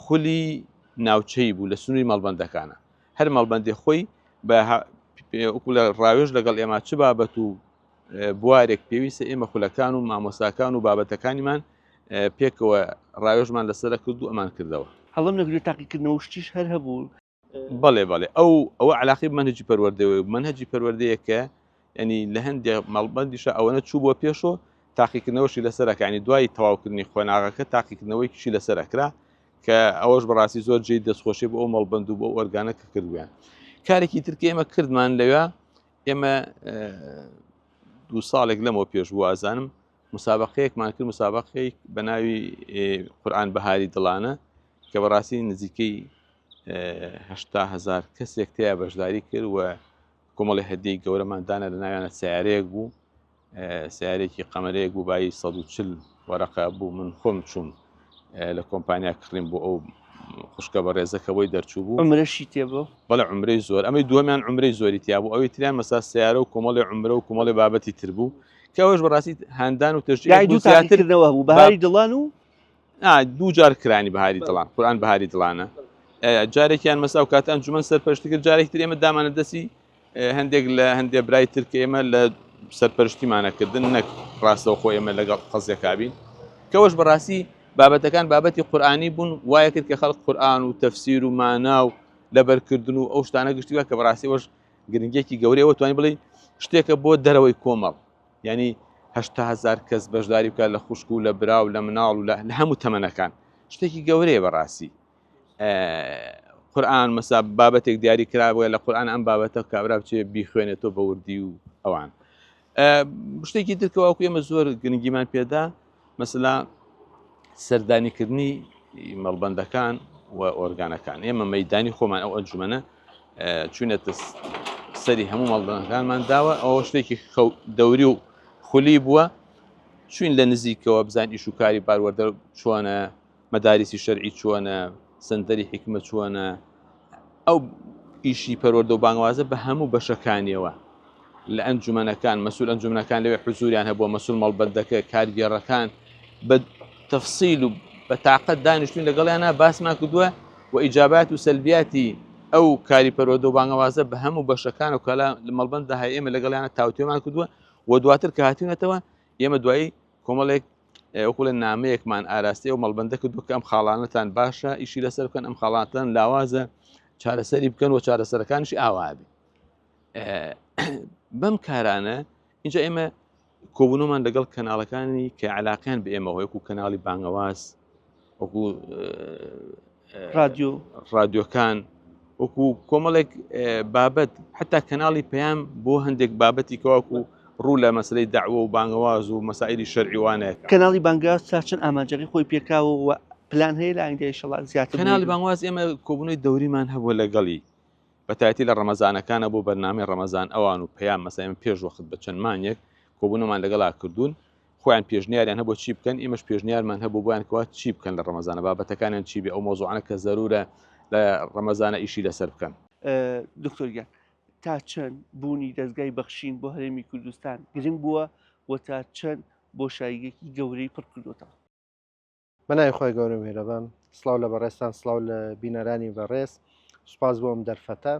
خولی ناوچەی بوو لە سنووری مەڵبندەکانە هەر مەڵبندێ خۆی بە لە ڕاوێژ لەگەڵ ئێمە چ بابەت و بوارێک پێویستە ئێمە خولەکان و مامۆستاکان و بابەتەکانیمان پێکەوە ڕاوێژمان لەسەر کرد و ئەمان کردەوە. هەڵم نەگرێت تاقیکردنەوە شتیش هەر هەبوو. بەڵێ بەڵێ ئەو ئەوە علاقی مەنهەجی پەروەردەوەی مەنهەجی پەروەردەیە کە ینی لە هەندێک مەڵبەندیشە ئەوەنە چوو بۆ پێشۆ تاقیکردنەوەشی لەسەر ئەکانی دوای تەواوکردنی قۆناغەکە تاقیکردنەوەیکیشی لەسەر ئەکرا کە ئەوەش بەڕاستی زۆر جێی دەستخۆشی بۆ ئەو مەڵبەند و بۆ ئۆرگانە کە کردویان کارێکی تر کە ئێمە کردمان لەوێ ئێمە دوو ساڵێک لەمەوە پێش بوو ئازانم مسابقەیەکمان کرد مسابقەی بە ناوی قورآن بەهاری دڵانە کە بەڕاستی نزیکەی هزار کەسێک تیا بەشداری کرد و کۆمەڵی هەدیەی گەورەمان دانا لە ناویانە سیارەیەک بوو سیارێکی قەمەرەیەک بوو بایی 140 وەرەقە بوو من خۆم چووم لە کۆمپانیا کڕیم بۆ ئەو خوشکە بەڕێزە کە بۆی دەرچوو بوو عمرەشی تێبوو بەڵێ عمرەی زۆر ئەمەی دووەمیان عمرەی زۆری تیا بوو ئەوی تریان مەسا سیارە و کۆمەڵی عمرە و کۆمەڵی بابەتی تر بوو کە ئەوەش بەڕاستی هاندان و تەشجیع دوو زیاترنەوە بوو بەهاری دڵان و دوو جار کرانی بەهاری دڵان قورآن بەهاری دڵانە جارێکیان مەسا و کاتان جومەن سەرپەرشتی کرد جارێک تر ئێمە دامانە دەستی هەندێک لە هەندێک برای تر کە ئێمە لە سەرپەرشتیمانەکردن نەک ڕاستەوخۆ ئێمە لەگەڵ قەزیەکە بین کەوەش بەڕاستی بابەتەکان بابەتی قورئانی بوون وایە کرد کە خەڵک قورئان و تەفسیر و مانا و لەبەرکردن و ئەو شتانە گشتیوە کە بەڕاستی وەش گرنگێکی گەورەیەوە توانی بڵێ شتێکە بۆ دەرەوەی کۆمەڵ یعنی هزار کەس بەشداری بکات لە خوشک و لە برا و لە مناڵ و لە هەموو تەمەنەکان شتێکی گەورەیە بەڕاستی قورآن مەسا بابەتێک دیاری کرابووە لە قورآن ئەم بابەتە کابرا بچێ بیخوێنێتەوە بە وردی و ئەوان شتێکی ترکەوەکو ئێمە زۆر گرنگیمان پێدا مەسلا سەردانیکردنی مەڵبەندەکان و ئۆرگانەکان ئێمە مەدانی خۆمان ئەو ئەنجومەنە چوونەتە سەری هەموو مەڵبەندەکانمان داوە ئەوە شتێکی دەوری و خولی بووە چوین لە نزیکەوە بزان ئیش و کاری باروەردە چۆنە مەداریسی شەرعی چۆنە، سەنتەری حیکمە چۆنە، ئەو ئیشی پەروەردە و بانگوازە بە هەموو بەشەکانیەوە لە ئەنجومەنەکان مەسول ئەنجومەنەکان لەوێ حزوریان هەبووە مەسول مەڵبەندەکە کارگێڕەکان بە تەفسیل و بە تاقەت دانیشتوین لەگەڵیانە باسمان کردووە و ئیجابات و سەلبیاتی ئەو کاری پەروەردە و بانگەوازە بە هەموو بەشەکان و کەلا لە مەڵبەنددا هەیە ئێمە لەگەڵیانە تاوتوێمان کردووە و دواتر کە هاتوونەتەوە ئێمە دوایی کۆمەڵێک وەکو لە نامەیەکمان ئاراستەی ئەو مەڵبەندە کردو کە ئەم خاڵانەتان باشە ئیشی لەسەر بکەن ئەم خاڵاتان لاوازە چارەسەری بکەن و چارەسەرەکانیشی ئاوابێ بەم کارانە اینجا ئێمە کۆبوونەوەمان لەگەڵ کەناڵەکانی کە علاقیان بە ئێمە وەکو کەناڵی بانگەواز وەکو رادیۆ رادیۆکان وەکو کۆمەڵێک بابەت حتا کەناڵی پەیام بۆ هەندێک بابەتی کەواکو ڕوو لە مەسلەی داوە و بانگەواز و مەسائلی شەرعیوانەیە کەناڵی بانگواز تا چەند ئامانجەکەی خۆی پێکاوە و پلان هەیە لە ئایندە ئینشەڵا زیاتر کەناڵی بانگواز ئێمە کۆبوونەوەی دەوریمان هەبووە لەگەڵی بەتایبەتی لە ڕەمەزانەکانە بۆ بەرنامەی ڕەمەزان ئەوان و پەیام مەسەلەن ئێمە پێش وەخت بە چەند مانگێک کۆبوونەوەمان لەگەڵا کردوون خۆیان پێشنیاریان هەبوو چی بکەن ئێمەش پێشنیارمان هەبوو بۆیان کەوا چی بکەن لە ڕەمەزانە بابەتەکانیان چی بێ ئەو مەوزوعانە کە زەرورە لە ڕەمەزانە ئیشی لەسەر بکەن. دکتۆر گیان تا چەند بوونی دەزگای بەخشین بۆ هەرێمی کوردستان گرنگ بووە و تا چەند بۆشاییەکی گەورەی پڕ کردووەتەوە؟ بە ناوی خوای گەورە میهرەبان سڵاو لە بەڕێزتان سڵاو لە بینەرانی بەڕێز سوپاس بۆ ئەم دەرفەتە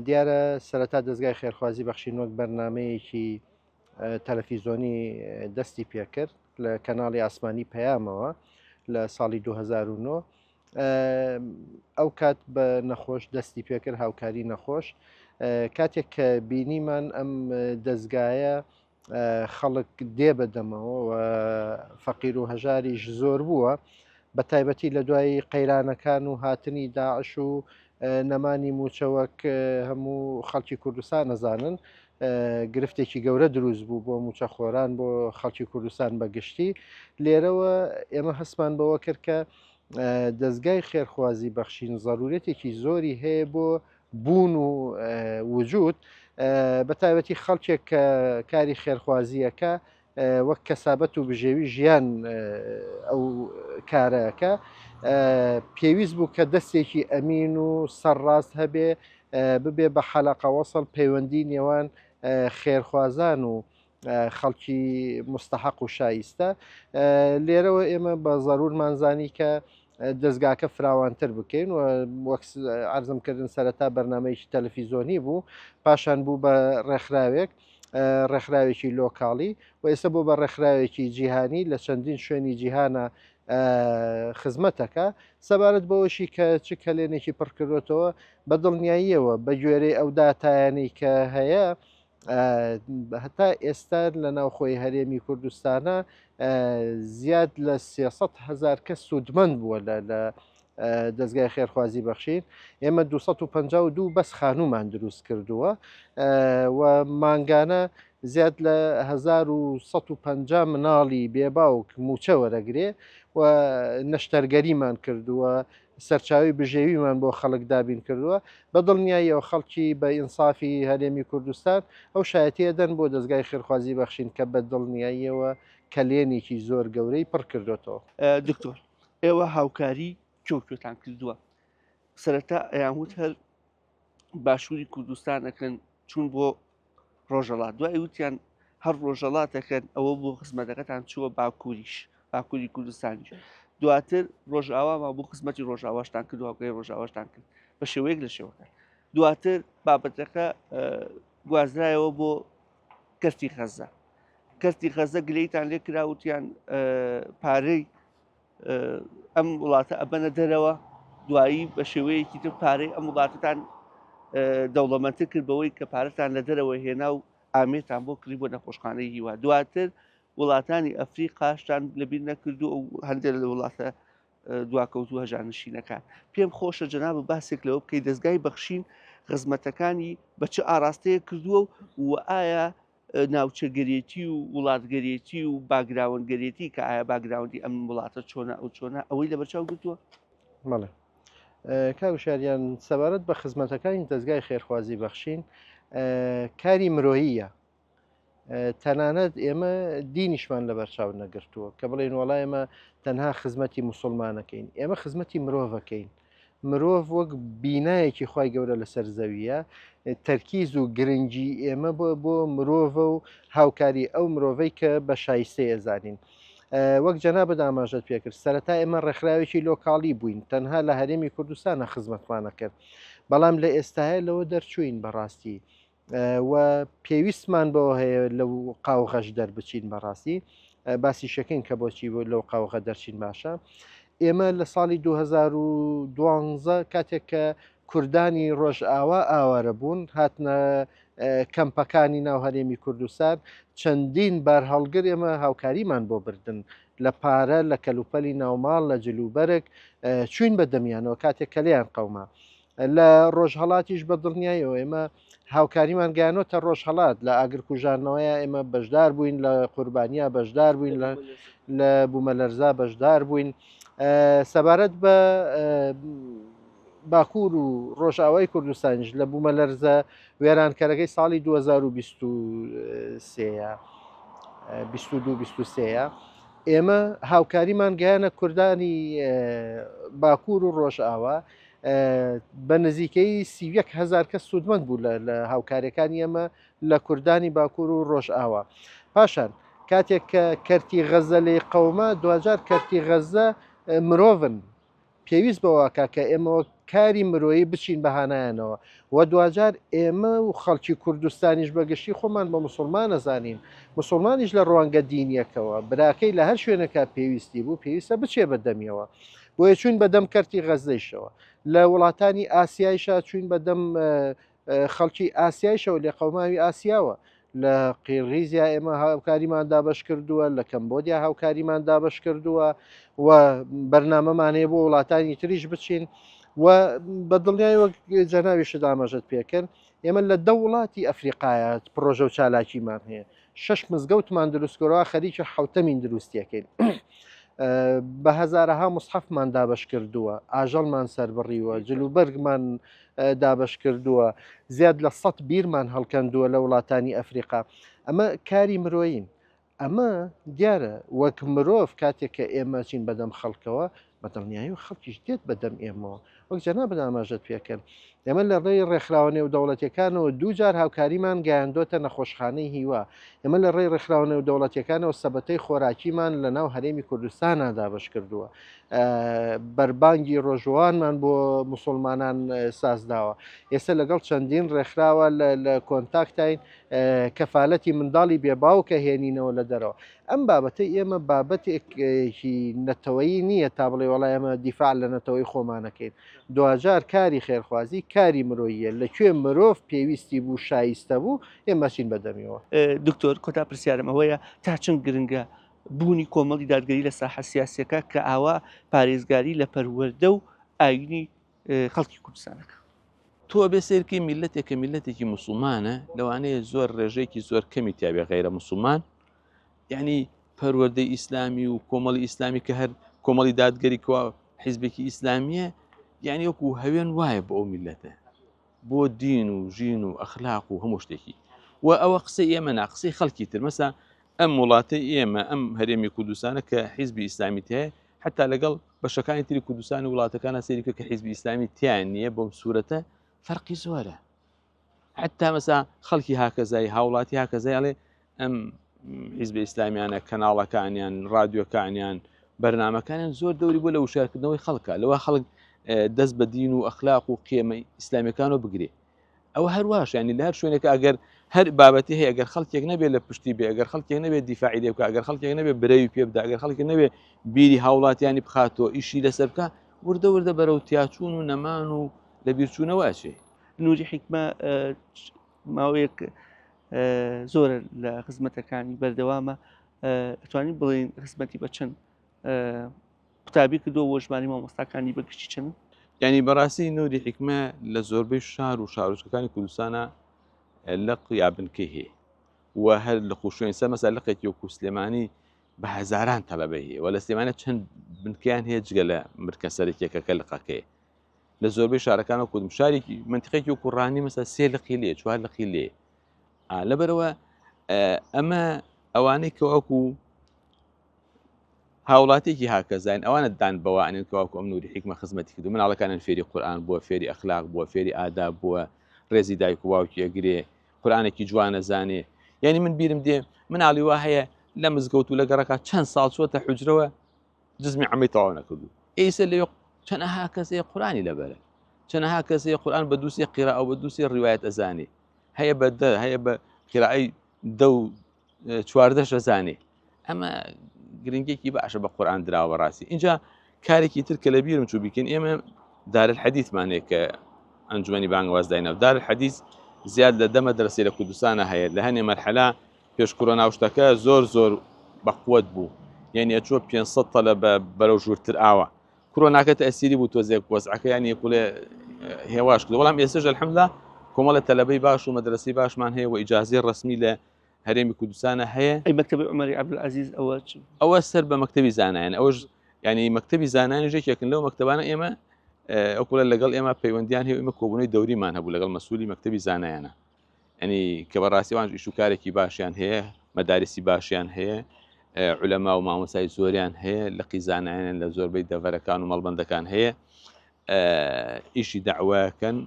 دیارە سەرەتا دەستگای خێرخوازی بەخشین وەک بەرنمەیەکی تەلەفیزۆنی دەستی پێکرد لە کەناڵی ئاسمانی پەیامەوە لە ساڵی 2009 ئەو کات بە نەخۆش دەستی پێکرد هاوکاری نەخۆش کاتێک کە بینیمان ئەم دەستگایە خەڵک دێ بە دەمەوە و فەقیر و هەژاریش زۆر بووە بە تایبەتی لە دوای قەیرانەکان و هاتنی داعش و نەمانی موچە وەک هەموو خەڵکی کوردستان نەزانن گرفتێکی گەورە دروست بوو بۆ موچەخۆران بۆ خەڵکی کوردستان بە گشتی لێرەوە ئێمە هەستمان بەوە کرد کە دەستگای خێرخوازی بەخشین ضرورەتێکی زۆری هەیە بۆ بوون و وجود بە تایبەتی خەڵکێک کە کاری خێرخوازییەکە وەک کەسابەت و بژێوی ژیان ئەو کارەکە پێویست بوو کە دەستێکی ئەمین و سەرڕاست هەبێ ببێ بە حەلەقە وەسڵ پەیوەندی نێوان خێرخوازان و خەڵکی مستحق و شایستە لێرەوە ئێمە بە زەرورمان زانی کە دەستگاکە فراوانتر بکەین و وەک عرضم کردن سەرەتا بەرنمەیەکی تەلەفیزۆنی بوو پاشان بوو بە ڕێکخراوێک ڕێکخراوێکی لۆکاڵی و ئێستا بۆ بە ڕێکخراوێکی جیهانی لە چەندین شوێنی جیهانە. خزمەتەکە سەبارەت بەوەشی کە چ کەلێنێکی پڕکردوێتەوە بە دڵنیاییەوە بە گوێرەی ئەو داتایانەی کە هەیە هەتا ئێستا لە ناوخۆی هەرێمی کوردستانە زیاد لە 300 هزار کەس سوودمەند بووە لە دەستگای خێرخوازی بەخشین ئێمە 252 بەس خانومان دروست کردووە و مانگانە زیاد لە 1150 مناڵی بێباوک موچە وەرەگرێ و نەشتەرگەریمان کردووە سەرچاوی بژێویمان بۆ خەڵک دابین کردووە، بە دڵنیاییەوە خەڵکی بە ئینسافی هەرێمی کوردستان ئەو شایەتییە دەن بۆ دەزگای خێرخوازی بەخشین کە بە دڵنیاییەوە کەلێنێکی زۆر گەورەی پڕ کردۆتەوە. دکتۆر ئێوە هاوکاری کوێ و کوێتان کردووە؟ سەرەتا ئەیان وت هەر باشووری کوردستان ئەکەن چوون بۆ ڕۆژەڵات دوای وتیان هەر ڕۆژەڵاتەکەن ئەوە بۆ خزمەتەکەتان چووە باکووریش باکووری کوردستانیش دواتر ڕۆژئاواما بۆ خزمەتی ڕۆژاواشتان کرد هاوکاری ڕۆژاواشتان کرد بە شێوەیەک لە شێوەکان دواتر بابەتەکە گوازرایەوە بۆ کەرتی غەزە کەرتی غەزە گلەیتان لێ کرا وتیان پارەی ئەم وڵاتە ئەبەنە دەرەوە دوایی بە شێوەیەکی تر پارەی ئەم وڵاتتان دەوڵەمەندتر کرد بەوەی کە پارەتان لە دەرەوە هێنا و ئامێتان بۆ کڕی بۆ نەخۆشخانەی هیوا دواتر وڵاتانی ئەفریقاشتان لەبیر نەکردو و هەندێک لە وڵاتە دواکەوتو هەژانشینەکان پێم خۆشە جەناب باسێک لەوە بکەی دەستگای بەخشین خزمەتەکانی بە چ ئاراستەیە کردووە و ئایا ناوچەگەرێتی و وڵاتگەرێتی و باگراوەندگەرێتی کە ئایا باگراوندی ئەم وڵاتە چۆنە ئەو چۆنە ئەوەی لەبەرچاو گرتووە؟ بەڵێ کاک شاریان سەبارەت بە خزمەتەکانی دەستگای خێرخوازی بەخشین کاری مرۆییە تەنانەت ئێمە دینیشمان لەبەرچاو نەگرتووە کە بڵێن وەڵا ئێمە تەنها خزمەتی مسلمانەکەین ئێمە خزمەتی مرۆڤەکەین مرۆڤ وەک بینایەکی خوای گەورە لەسەر زەوییە، تەرکیز و گرنگی ئێمە بۆ بۆ مرۆڤە و هاوکاری ئەو مرۆڤەی کە بە شایستەی ئەزانین. وەک جەنابت ئاماژەت پێکرد سەرەتا ئێمە ڕێکخراوێکی لۆکاڵی بووین تەنها لە هەرێمی کوردستانە خزمەتمانە کرد بەڵام لە ئێستاە لەوە دەرچووین بەڕاستی و پێویستمان بەوە هەیە لەو قاوغەش دەربچین بەڕاستی باسی شەکەین کە بۆچی بۆ لەو قاوغە دەرچین باشە ئێمە لە ساڵی 2012 کاتێک کە کوردانی ڕۆژئاوا ئاوارە بوون هاتنە کەمپەکانی ناو هەرێمی کوردستان چەندین بارهەڵگر ئێمە هاوکاریمان بۆ بردن لە پارە لە کەلوپەلی ناوماڵ لە جلوبەرگ چوین بە دەمیانەوە کاتێک کەلیان قەوما لە ڕۆژهەڵاتیش بە دڵنیایەوە ئێمە هاوکاریمان گەیانۆتە ڕۆژهەڵات لە ئاگرکوژانەوەیە ئێمە بەشدار بووین لە قوربانیا بەشدار بووین لە لە بوومەلەرزا بەشدار بووین سەبارەت بە باکوور و ڕۆژئاوای کوردستانیش لە بوومەلەرزە وێرانکەرەکەی ساڵی 2023 22 ئێمە هاوکاریمان گەیانە کوردانی باکوور و ڕۆژئاوا بە نزیکەی 31 هزار کەس سوودمەند بوو لە هاوکاریەکانی ئەمە لە کوردانی باکوور و ڕۆژئاوا. پاشان کاتێک کە کەرتی غەزە لێی قەوما دواجار کەرتی غەزە مرۆڤن پێویست بەوەکە کە ئێمە وەک کاری مرۆیی بچین بە هانایانەوە و دواجار ئێمە و خەڵکی کوردستانیش بەگشتی خۆمان بە مسلمان ئەزانین مسلمانیش لە ڕوانگە دینیەکەوە براکەی لە هەر شوێنەکە پێویستی بوو پێویستە بچێ بە دەمیەوە بۆیە چوین بە دەم کەرتی غەزەیشەوە لە وڵاتانی ئاسیایشا چوین بە دەم خەڵکی ئاسیایشەوە لێقەوماوی ئاسیاوە لە قیرغیزیا ئێمە هاوکاریمان دابش کردووە لە کەمبۆدیا هاوکاریمان دابش کردووە و بەرنامەمان هەیە بۆ وڵاتانی تریش بچین و بە دڵنیای وەک جەناویشت ئاماژەت پێکرد ئێمە لە دە وڵاتی ئەفریقایە پرۆژە و چالاکیمان هەیە شەش مزگەوتمان دروستکرەوە خەریکی حوتەمین دروستیەکەین بە هەزارەها مسحفمان دابش کردووە ئاژەڵمان سەربڕیوە جلوبەرگمان دابش کردووە زیاد لە سە بیرمان هەڵکەندووە لە وڵاتانی ئەفریقا ئەمە کاری مرۆیین ئەمە دیارە وەک مرۆڤ کاتێک کە ئێمە چین بەدەم خەڵکەوە بە دڵنیایی و خەڵکیش دێت بەدەم ئێمەوە. وەک جەنابت ئاماژەت پێکرد ئێمە لە ڕێی ڕێکخراوە نێودەوڵەتیەکانەوە دووجار هاوکاریمان گەیاندۆتە نەخۆشخانەی هیوا. ئێمە لە ڕێی ڕێکخراوە نێودەوڵەتیەکانەوە سەبەتەی خۆراکیمان لە ناو هەرێمی کوردستانا دابەش کردووە. بەربانگی ڕۆژووانمان بۆ موسوڵمانان سازداوە. ئێستا لەگەڵ چەندین ڕێکخراوە لە کۆنتاکتاین کەفالەتی منداڵی بێ باوکە هێنینەوە لە دەرەوە. ئەم بابەتەی ئێمە بابەتێکی نەتەوەیی نییە تا بڵێ وەڵا ئێمە دیفاع لە نەتەوەی خۆمانەکەین. دواجار کاری خێرخوازی کاری مرۆییە، لە کوێ مرۆڤ پێویستی بوو شایستە بوو ئێمە ئەچین بە دەمیەوە. دکتۆر کۆتا پرسیارم ئەوەیە تا چەند گرنگە بوونی کۆمەڵی دادگەری لە ساحە سیاسیەکە کە ئاوا پارێزگاری لە پەروەردە و ئاینی خەڵکی کوردستانەکە؟ تۆ ئەبێ سەیر بکەی میللەتێک کە میللەتێکی موسڵمانە لەوانەیە زۆر ڕێژەیەکی زۆر کەمی تیابێ غەیرە موسڵمان یعنی پەروەردەی ئیسلامی و کۆمەڵی ئیسلامی کە هەر کۆمەڵی دادگەری کوا حیزبێکی ئیسلامیە یعنی وەکو هەوێن وایە بۆ ئەو میلەتە بۆ دین و ژین و ئەخلاق و هەموو شتێکی و ئەوە قسەی ئێمە نا قسەی خەڵکی تر مەسا ئەم وڵاتەی ئێمە ئەم هەرێمی کوردستانە کە حیزبی ئیسلامی تێ حتا لەگەڵ بەشەکانی تری کوردستان و وڵاتەکانە سەیری بکە کە حیزبی ئیسلامی تیان نییە بۆم سوورەتە فەرقی زۆرە حتا مەسا خەڵکی هاکەزای هاوڵاتی هاکەزای ئەڵێ ئەم حیزب ئیسلامیانە کەناڵەکانیان رادیۆکانیان بەرنمەکانیان زۆر دەوری بۆ لە وشارکردنەوەی خەڵکە لەوە خەڵک دەست بە دین و ئەخلاق و قێمە ئیسلامیەکانەوە بگرێ ئەوە هەرواش ینی لە هەر شوێنێک ئەگەر هەر بابەتی هەیە ئەگەر خەڵکێک نەبێت لە پشتی بێ ئەگەر خەڵکێک نەبێت دیفاعی لێ بکە ئەگەر خەڵکێک نەبێت برەوی پێ بدە ئەگەر خەڵکێک نەبێت بیری هاوڵاتیانی بخاتەوە ئیشی لەسەر بکە وردە وردە بەرەو تیاچوون و نەمان و لە بیرچوونەوە ئەچێ. نوری حیکمە ماوەیەک زۆرە لە خزمەتەکانی بەردەوامە ئەتوانین بڵێین خزمەتی بە چەند قوتابی کردووە بۆ ژمارەی مامۆستاکانی بە گشتی چەند؟ یعنی بەڕاستی نوری حیکمە لە زۆربەی شار و شارۆچکەکانی کوردستانە لق یا بنکەی هەیە و هەر لق و شوێن سەر مەسا لقێکی وەکو سلێمانی بە هەزاران تەلەبەی هەیە و لە سلێمانە چەند بنکەیان هەیە جگە لە مرکە سەرەکیەکە کە لقەکەی لە زۆربەی شارەکان و کودم شارێکی منتقێکی وەکو ڕانی مەسا سێ لقی لێ چوار لقی لێ لەبەرەوە ئەمە ئەوانەی کە وەکو هاوڵاتیەکی هاکەزاین ئەوانە دان بەوە ئەنێن کەواکو ئەم نوری حیکمە خزمەتی کردو مناڵەکانیان فێری قورئان بووە فێری ئەخلاق بووە فێری ئاداب بووە ڕێزی دایک و باوکی ئەگرێ قورئانێکی جوان ئەزانێ یعنی من بیرم دێ مناڵی وا هەیە لە مزگەوت و لە گەڕەکە چەند ساڵ چووەتە حوجرەوە جزمی عەمەی تەواو نەکردو ئێستا لەوێ چەنەها کەسێ قورئانی لەبەرە چەنەها کەسێ قورئان بە دووسێ قیرا ئەو بە دووسێ ڕیوایەت ئەزانێ هەیە بە دە هەیە بە قیرای دە و چواردەش ئەزانێ ئەمە گرنگێکی باشە بە قورآان دراوە ڕاستی اینجا کارێکی تر کە لە بیرم چوو بیکەین ئێمە دار الحەدیثمانەیە کە ئەنجومی بانگواز داینەوە دار الحەدیث زیاد لە دەمە دەرسی لە کوردستانە هەیە لە هەنێ مەرحەلا پێش کۆرۆنا و شتەکە زۆر زۆر بەقوت بوو یعنی ئەچوە 500 تەلەبە بەرەو ژوورتر ئاوە کرۆناکە تەئسیری بوو تۆزێک وەزعەکە یان یەکولێ هێواش کرد بەڵام ئێستاش الحمدلله کۆمەڵە تەلەبەی باش و مەدرسەی باشمان هەیە و ئیجازەی ڕەسمی لە هەرێمی کوردستانە هەیە ئەی مەکتەبی عومەری عەبدولعەزیز ئەوە چ؟ ئەوە سەر بە مەکتەبی زانایان ئەوەش ینی مەکتەبی زانایان یەکێکن لەو مەکتەبانە ئێمە ئەو کوڵە لەگەڵ ئێمە پەیوەندیان هەیە ئێمە کۆبوونەوەی دەوریمان هەبوو لەگەڵ مەسوولی مەکتەبی زانایانە ینی کە بەڕاستی وانج ئیش و کارێکی باشیان هەیە مەدارسی باشیان هەیە علەما و مامۆسای زۆریان هەیە لقی زانایان لە زۆربەی دەڤەرەکان و مەڵبەندەکان هەیە ئیشی داواکەن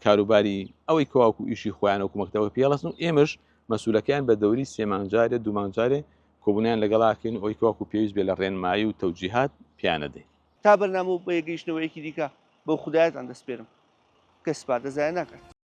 کاروباری ئەوەی کەواکو ئیشی خۆیان وەکو مەکتەوە پێڵستن و ئێمەش مەسولەکەیان بە دەوری سێمانجارێ دومانجارێ کۆبوونیان لەگەڵاکەین ئەوی کەواکو پێویست بێ لە ڕێنمایی و تەوجیهات پیانە دەین. تا بەرنامە و بەیەکگەیشتنەوەیەکی دیکە بەو خودایەتان دەسپێرم کە سپاردە زایە ناکات.